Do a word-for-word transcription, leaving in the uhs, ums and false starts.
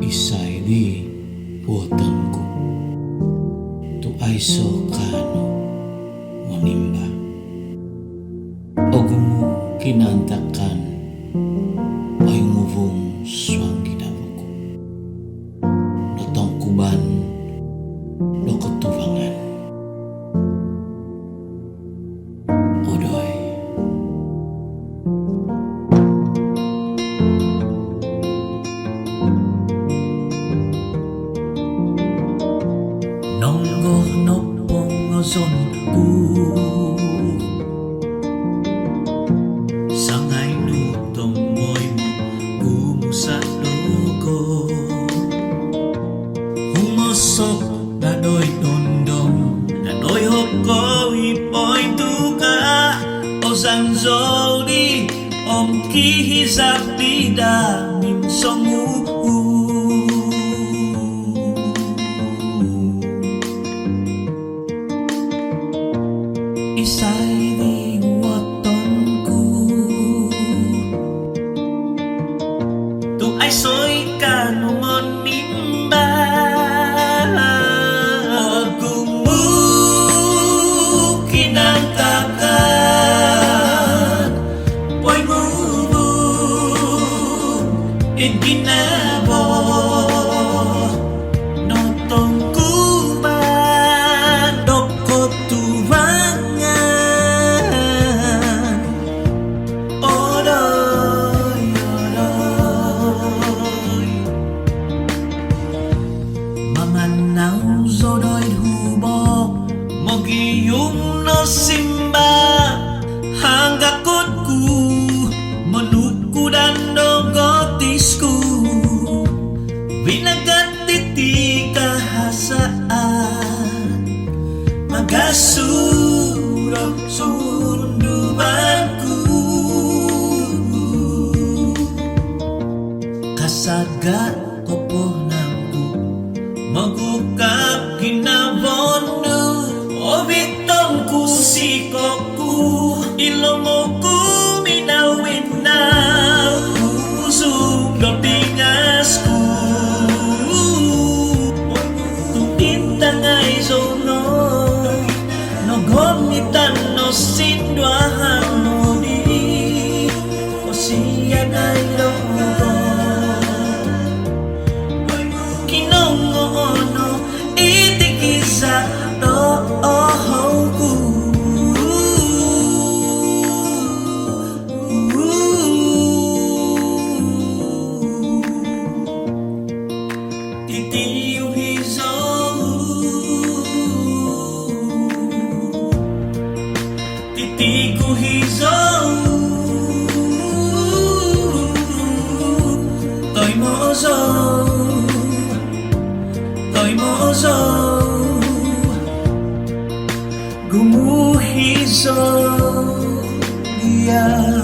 Isai di uhoton ku tu aiso kaanu monimba? Ogumu kinaantakan, poinguvung suang ginavo ku, notongkuban do kotuvangan. Odoi. Nonggo nopo ngozon ku, sangai nu tomoimo ku musa dogo. Humosok nadoi dondong, nadoi hokoi pointuka, ozan zou di om kihizab di daa minsonguhu. Isai di uhoton ku tu aiso i kaanu monimba? Ogumu kinaantakan, poinguvung id ginavo, notongkuban do kotuvangan. Odoi, odoi. Mamanau zou doid hubok, mogium no simba, hanggakod ku monukudan do gotis ku. Vinagat diti kahasaan, magasu do sunduvan ku. Kasaga kopohonang ku, mogukab ginavo nu, ovitong ku siko ku, ilo mo ku minawinau, kusung do pingas ku. Tu intangai zou no, nogomitan no sinduahan nu di, osianai do ogo. Kinongoon no iti kiza do ohou ku. Titiuhi zou, titiguhi zou, toimo zou, toimo zou, gumuhi zou dia.